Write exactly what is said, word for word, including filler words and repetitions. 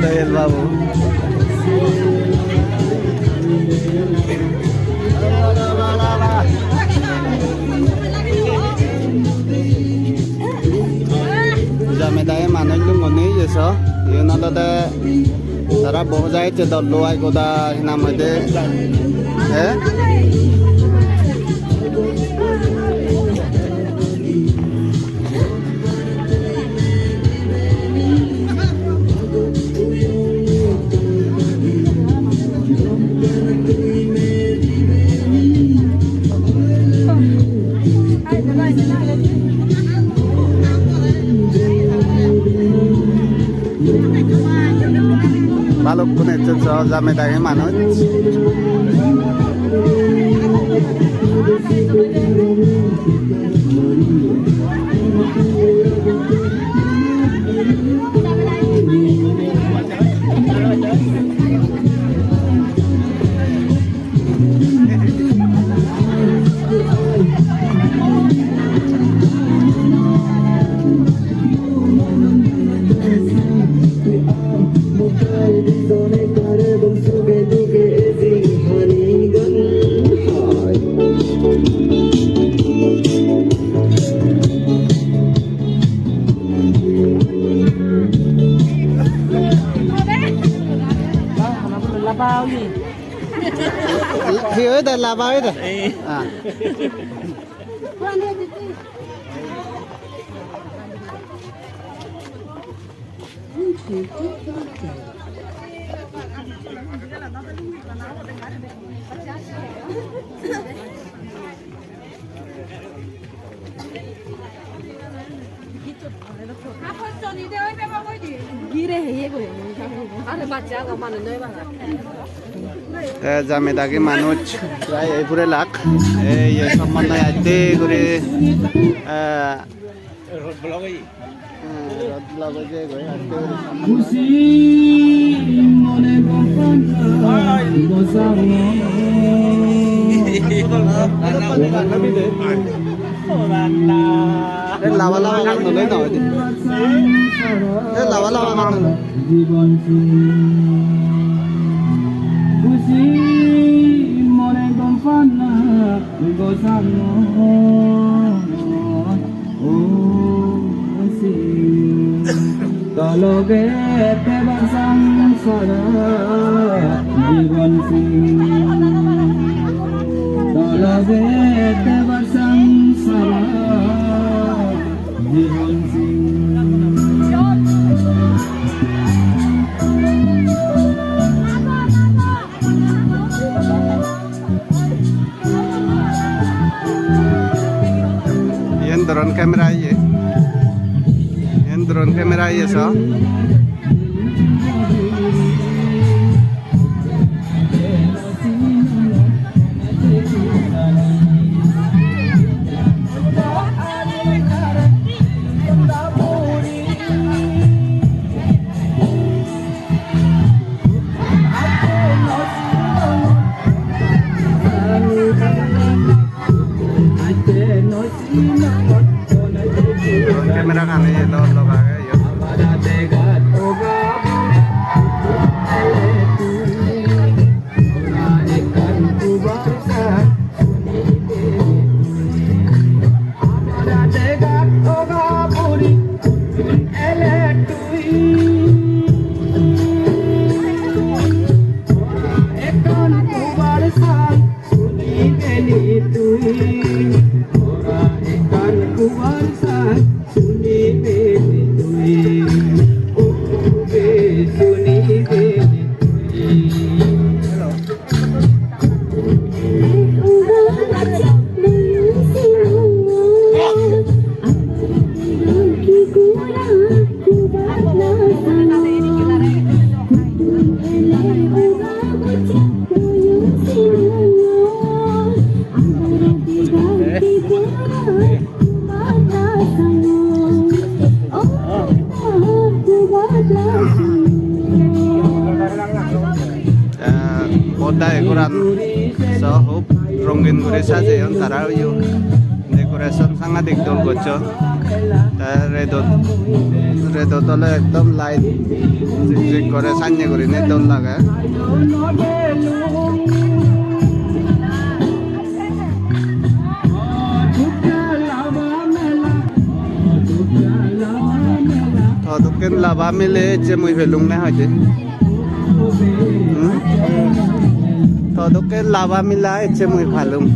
Doyel babu. Jamedagi manuj lungoni ejo. Iyen olode tara bohut jai ecche dol lo ai goda hi nang hoide. Eh? Balukkun ecchon so Jamedagi manuj. Hi hoide, laba hoide? Ah. Te Jamedagi manuj prai ei purelak, ei ye sombonde atte guri, eh, Hmm, rod lagai jai goi, atte guri. Khushi mone gopana bosamo. Eh, laba laba gan no doi na hoide. Eh, laba laba gan no. Khushi mone gopana bosamo. Om Sing. Tologe tebar sangsara jibon sing. Tologe tebar sangsara jibon sing. Iyen drone camera iye. Iyen drone camera iye so. Camera gani log log age iyot. Eh, podda egoran so hub rongin guri sajeyon tara oyo. Fashion sangadik dol goccho. Te redot, redot ole ekdom light jik jik gore, sannye gurinei dol lage. To dokken laba mile ecche mui pelung ne hoide. Hmm? To dokken laba mila ecche mui pelung.